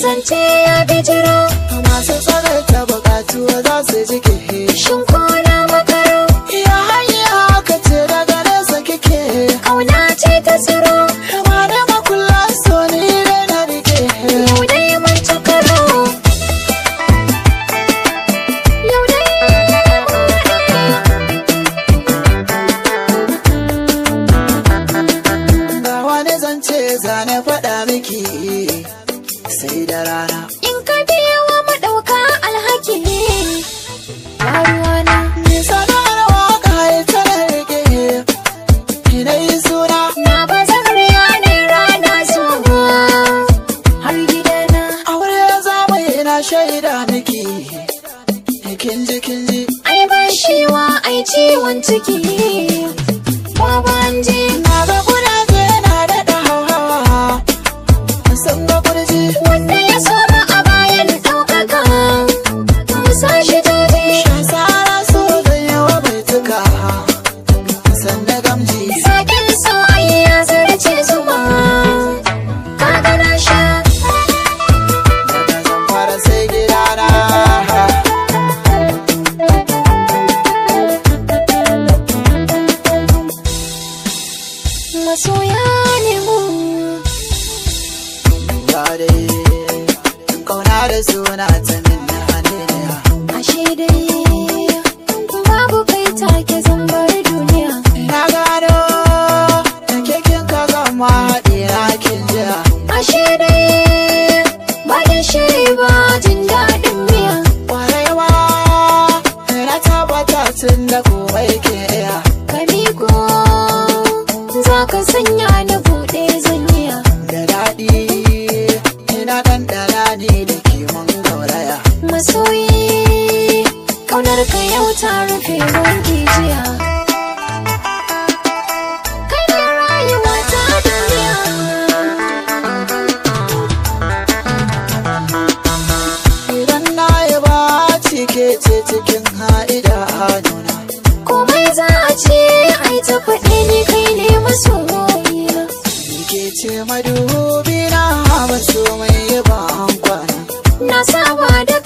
Zance ya bijiro, masu tsagaita bukatu za su ji ke. Shin ko na makaro? Ya hanya aka ce daga nesa kike. Kauna ce ta tsiro, ma da makulla so ni dai na rike. Yau dai mun ci karo. Yau dai mun haɗe. Ga wani zance zane faɗa miki sai da rana. In ka biya wa maɗauka alhaki ne, ruwana. Ni sana'ar waka ita na rike, ina yi suna. Na ba zan ne rana zuwa har gidana. Aure za mu yi na shaida miki, kin ji kin ji. Ai ban shiwa ai ciwon ciki, baban ji. Na ga kudaje na daɗa hauhawa, sun ga kurji. Wanda ya soma a bayan ɗaukaka, musa shi jaje. Sara so zan yi wa baituka, sannan gamji. Sakin so ai ya zarce zuma, kaga na sha. Daga Zamfara sai gidana. Masoya ne mu. Ba dai kauna da suna ta min na haniniya. Ashe dai babu kai take zan bar duniya. Na gano da kekin ka zama haɗi na kin jiya. Ashe dai ba shiri ba jin daɗin miya. Kwarai ma na tabbata tun da komai ke iya. Ka miko za ka sanya ni buɗe zaniya. Da daɗi ina ɗanɗana ni da ke mun gauraya. Masoyi ƙaunar ka yau ta rufe wanki jiya. Kai ne rayuwa ta duniya. Idan na yi baci ke ce cikin ha'ida nuna. Komai za a ce ai ta faɗi ni kai ne masoyiya. Ni ke ce madubi na maso mai yi ban kwana. Na saba da